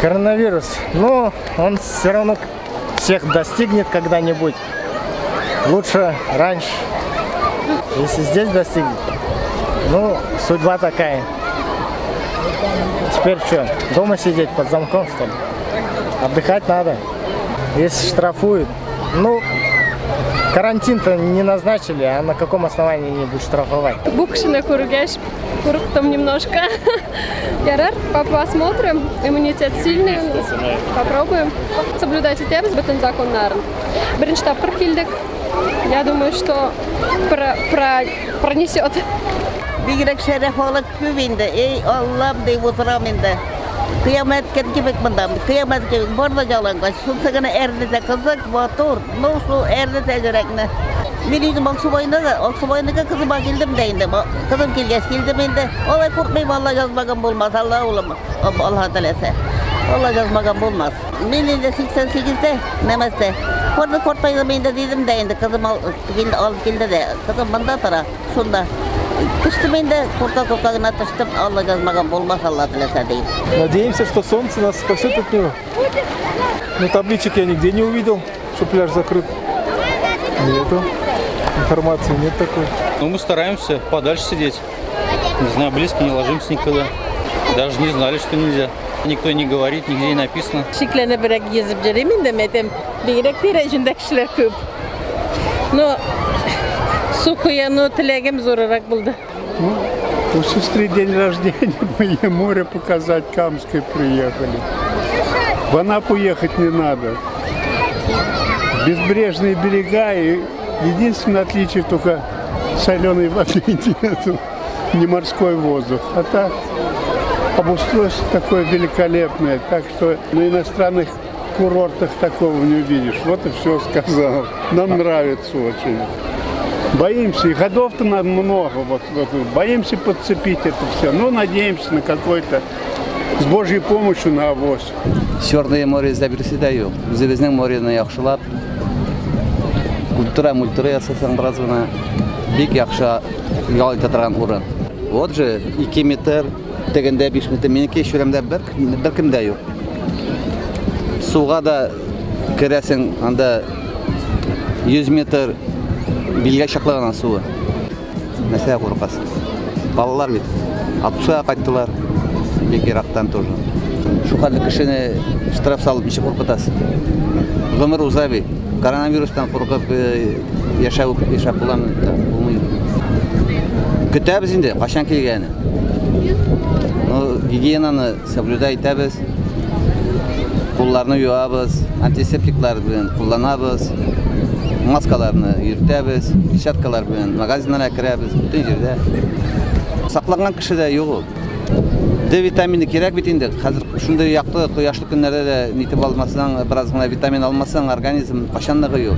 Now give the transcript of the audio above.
Коронавирус, ну, он все равно всех достигнет когда-нибудь. Лучше раньше. Если здесь достигнет, ну, судьба такая. Теперь что, дома сидеть под замком, что ли? Отдыхать надо. Если штрафуют, ну, карантин-то не назначили, а на каком основании они будут штрафовать? Бу кешене күргәч, курыктым немножко. Ярар, посмотрим. Иммунитет сильный. Попробуем. Соблюдать итәбез бөтен законнарын. Беренче тапкыр килдек. Я думаю, что пронесет. Бигрәк шәрә халык күп инде. Эй, Аллам дип утырам инде. Кыямәт кебек монда. Кыямәт кебек бар да ялангач. Шунсы гына әрнетә кызык, матур. Ну, шул әрнетә йөрәкне. Мин үзем Аксубайда да, Аксубайныкы кызыма килдем дә инде. Кызым килгәч килдем инде. Алай куркмыйм, Алла язмаган булмас. Алла улым, Алла теләсә. Алла язмаган булмас. Мин инде 88-дә, нәмәстә. Корды кортайдым инде дидем дә инде кызым алып килде дә. Кызым монда тора, шунда. Төштем инде, курка-курка гына төштем. Алла язмаган булмас, Алла теләсә дип. Надеемся, что солнце нас спасет от него. Но табличек я нигде не увидел, что пляж закрыт. Нету. Информации нет такой. Ну, мы стараемся подальше сидеть. Не знаю, близко не ложимся никогда. Даже не знали, что нельзя. Никто не говорит, нигде не написано. Шикләнебрәк йөзеп йөрим инде, мәйтәм, бигрәк тирә-юньдә кешеләр күп. Но су коену теләгем зуррак булды. Ну, у сестры день рождения, мы ей море показать, Камской приехали. В Анапу ехать не надо. Безбрежные берега, и единственное отличие только соленой воды нету, не морской воздух. А так обустройство такое великолепное, так что на иностранных курортах такого не увидишь. Вот и все сказал. Нам нравится очень. Боимся, и ходов-то нам много, вот, боимся подцепить это все, но надеемся на какой-то, с Божьей помощью на авось. Черное море эзләп дә юк. Үзебезнең морены яхшылап, культура-мультура ясасаң бераз гына бик яхшы ял итә торган урын. Вот же 2 метр, тегендә 5 метр, минеке чүләмдә бер кем дә юк. Суга да керәсең, анда 100 метр билгә чаклаган суы. Нәрсәгә куркасың? Балалар бит Атуса кайттылар, бик ерактан тоже. Шу хәтле кешене штраф салып ничек куркытасың? Гомер уза бит. Коронавирустан куркып яшәп яшәп буламы? Булмый. Көтәбез инде, кайчан килгәнен. Ну, гигиенаны соблюдать итәбез. Кулларны юабыз, антисептиклар белән кулланабыз. Маскаларны йөртәбез, перчаткалар белән магазиннарга керәбез, бөтен җирдә. Сакланган кеше дә юк ул. Д витамины кирәк бит инде. Хәзер шундый якты, кояшлы көннәрдә дә нитеп алмасаң, бераз гына витамин алмасаң, организм кайчан ныгый ул.